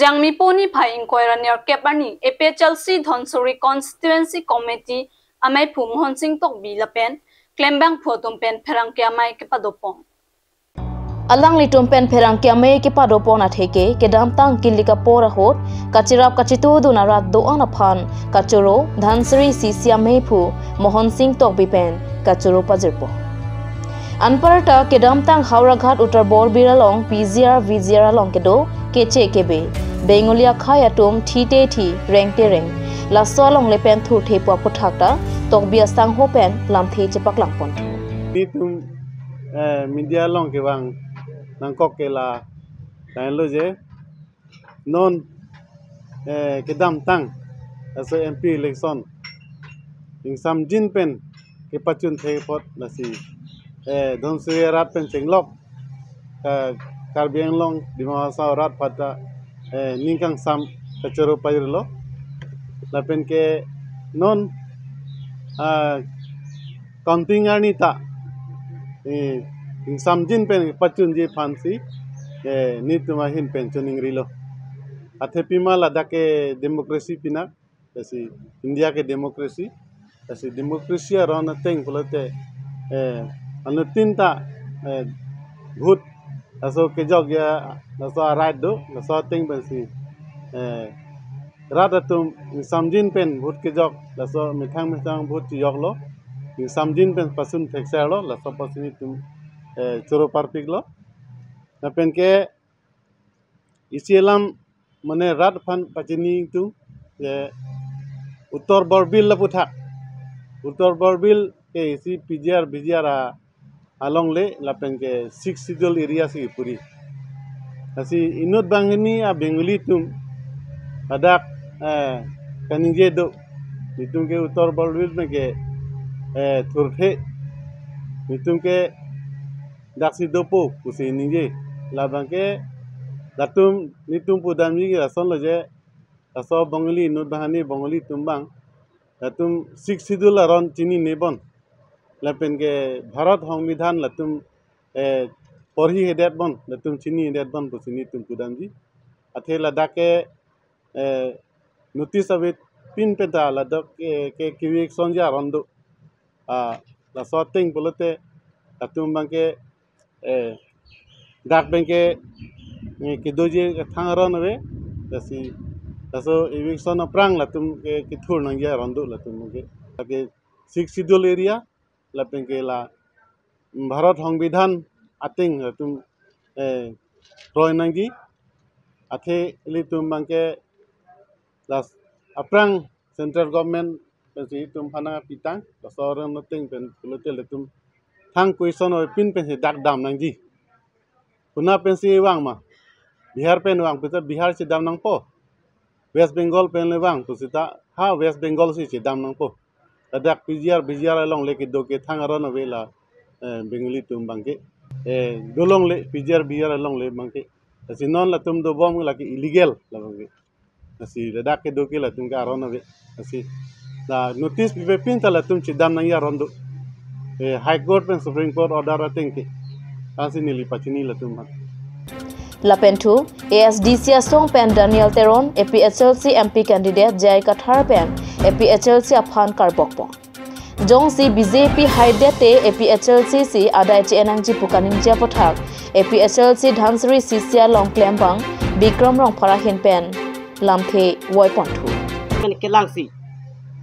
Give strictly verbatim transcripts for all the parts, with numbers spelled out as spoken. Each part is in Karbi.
Jangmipo niphai ingkoi ra nerkep arni A P H L C Dhansiri Constituency Committee ameiphu Mohonsing Tokbi lapen klembangphu atum pen pherangke amei kepadopon. Alanglitum pen pherangke amei kepadopon atheke kedamtang kilik apor ahut kachirap kachitudun arat do-an aphan kachoro Dhansiri C C ameiphu Mohonsing Tokbi pen kachoro pajirpo. Anparta kedamtang Howraghat Uttar Borbil along P G R V G R along kedo keche kebe Bengali akhei atum thite thi rengte reng laso alongle pen thurthe pu aputhak ta Tokbi asangho pen lamthe chepaklangpon thu. Nelitum, eh, media along kevang nangkok ke la lahenlo je non, eh, kedamtang aso M P election ingsamjin pen kepachun thek apot lasi, eh, Dhansiri arat pen chenglok, eh, Karbi Anglong Dima Hasao arat aphan ta, eh, ning kangsam kachoro pajirlo. Lapen ke non, ah, counting arni ta, eh, ingsamjin pen pachunji aphansi, eh, nelitum ahin pen choningrilo. Athe pima ladak ke democracy pina, lasi India ke democracy, lasi democracy aron ateng pulote, eh, anuttin ta, eh, vote laso kejok ya, laso a-right do, laso ateng pensi, eh, rat atum ingsamjin pen vote kejok, laso methang methang vote chejoklo, ingsamjin pen pasun thekserlo, laso apotsi nelitum, eh, choro parpiklo. Lapen ke isi alam mane rat aphan pachini ingtung, je Uttar Borbil laputhak. Uttar Borbil ke isi P G R V G R a alongle lapen ke Sixth Schedule area si puri. Lasi inut banghini a Bengali atum ladak, eh, kaningje do. Nelitum ke Uttar Borbil pen ke, eh, thurthe. Nelitum ke daksi dopo pusi ningje. Labang ke latum nelitum pudamji ke lasonlo je, laso Bengali inut banghini Bengali atum abang latum Sixth Schedule aron chinine bon. Lapen ke Bharat Songbidhan latum, eh, porhi hedet bon, latum chinine hedet bon pusi nelitum pudamji. Athe ladak ke, eh, notice avepin pen ta ladak ke, ke, ke eviction ji aron do. Ah, laso ateng pulote latum abang ke, eh, dak abang ke, eh, kedoji kethang aron ave, lasi laso eviction aphrang latum ke, kethur nangji aron do latum abang ke. Lake Sixth Schedule area, lapen ke la, mm, Bharat Songbidhan ateng latum, eh, kroi nangji, athe ilitum abang ke las aphrang central government pensi itum aphan nangpitang, laso aron ateng pen pulote latum thang question avepin pensi dak dam nangji. Konat pensi vang ma? Bihar pen vang pu ta Bihar chedam nangpo. West Bengal pen le vang pu seta ha West Bengal si chedam nangpo. Ladak P G R V G R alongle kedo kethang aron ave la, eh, Bengali atum abang ke. Eh, dolongle P G R V G R alongle abang ke. Lasi non latum dobom lake illegal labang ke. Lasi ladak kedo ke latum ke aron ave. Lasi la notice pipepin ta latum chedam nangji aron do. Eh, High Court pen Supreme Court order ateng ke. Lasi neli pachini latum aphan. Lapen thu, A S D C asong pen Daniel Teron, A P H L C M P candidate J I Kathar pen A P H L C aphan karbokpon. Jongsi B J P haidet te A P H L C si adai che-en nangji pu kaningje aputhak, A P H L C Dhansiri C C along klembang Bikram Rongphar ahin pen lamthe voipon thu. Pen kelangsi,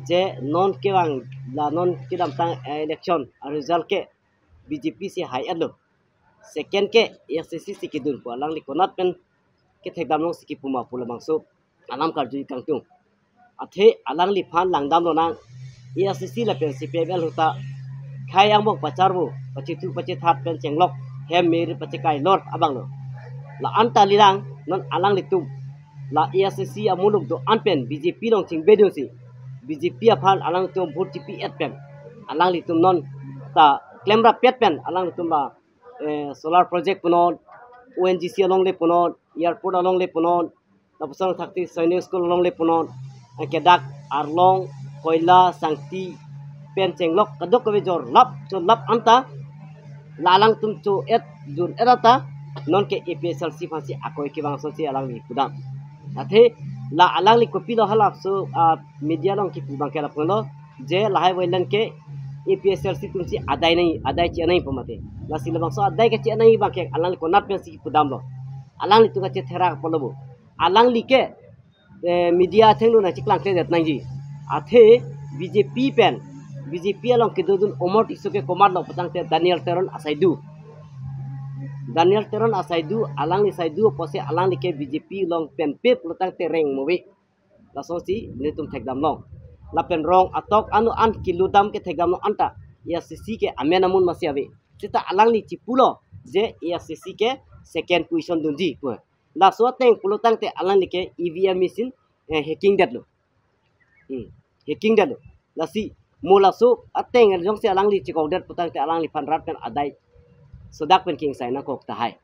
je non kevang la non kedamtang election a result ke B J P si hai-etlo. Second ke A S D C si kedun pu alangli konat pen kethekdam long si kipu ma pu labangso alam karju kangtung. Athe alangliphan langdam lonang, A S D C lapen C P I M L ahut ta khei angbong pacharvo, pachethu pachethat pen chenglok, hem meri pachekai lor abang lo. La-an ta lilang non alanglitum la A S D C amuluk do-an pen B J P along chingbedunsi, B J P aphan alangtum vote chipi-et pen alanglitum non ta klemrap-et pen alanglitum la, eh, solar project punon, O N G C alongle punon, airport alongle punon, lapuson thakti Sainik School alongle punon, eh, kedak arlong, koila, sangti pen chenglok kadokave jorlap cholap anta la alangtum cho-et jun-et anta non ke A P H L C aphansi akoi kevang asonsi alangli pudam. Athe la alangli kopilo halabangso, ah, media along kipu abangke lapulo, je lahai violence ke A P H L C atumsi adai nangji, adai chi-en nangji pu mate. Lasi labangso adai kachi-en nangji abangke alangli konat pensi kipudamlo? Alanglitum kachetherak apotlo bo. Alangli ke, eh, media athengno nangchiklangkledet nangji. Athe B J P pen, B J P along kedodun Omor Tisso ke komatlo putangte Daniel Teron asaidu. Daniel Teron asaidu, alangli saidu apotsi alangli ke B J P along pen pip pulotangte reng mo ave. Lasonsi nelitum thekdamlong. Lapen rong atok ano an kelutdam ke thekdamlong anta A I C C ke amen amun masi ave. Seta alangli chipulo je A I C C ke second position dunji pu. Laso ateng pulotangte alangli ke E V M machine, eh, hacking detlo. Hmm. Hacking detlo. Lasi mo laso ateng jongsi alangli chekokdet putangte alangliphan rat pen adai sodak pen kingsai nangkok tahai.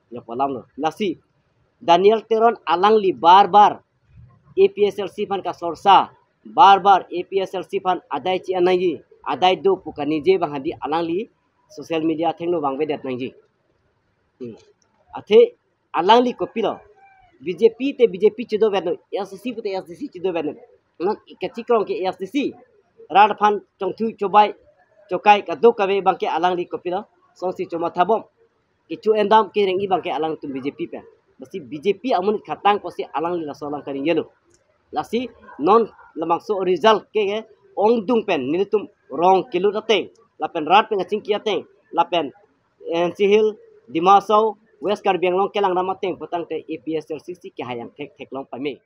Ya pu alamlo. Lasi Daniel Teron alangli bar bar A P H L C aphan kasorsa, bar bar A P H L C aphan adai chi-en nangji, adai do pu kaningje abang hadi alangli social media athengno vangvedet nangji. Hmm. Athe alangli kopilo? B J P te B J P chidovetnon, A I C C pute A I C C chidovetnon. Non kachikrong ke A I C C. Rat aphan chongthu chobai chokai kadokave abangke alangli kopilo? Songsi chomathabom. Kecho-endam kerengji abangke alangtum B J P pen. Lasi B J P amonit khatang apotsi alangli laso alam kaningjelo. Lasi non labangso result ke, ke ongdung pen nelitum rong kelut ateng, lapen rat pen kachingki ateng, lapen N C Hills, Dima Hasao, West Karbi Anglong kelangdam ateng putangte A P H L C si kehai angthek theklong pame.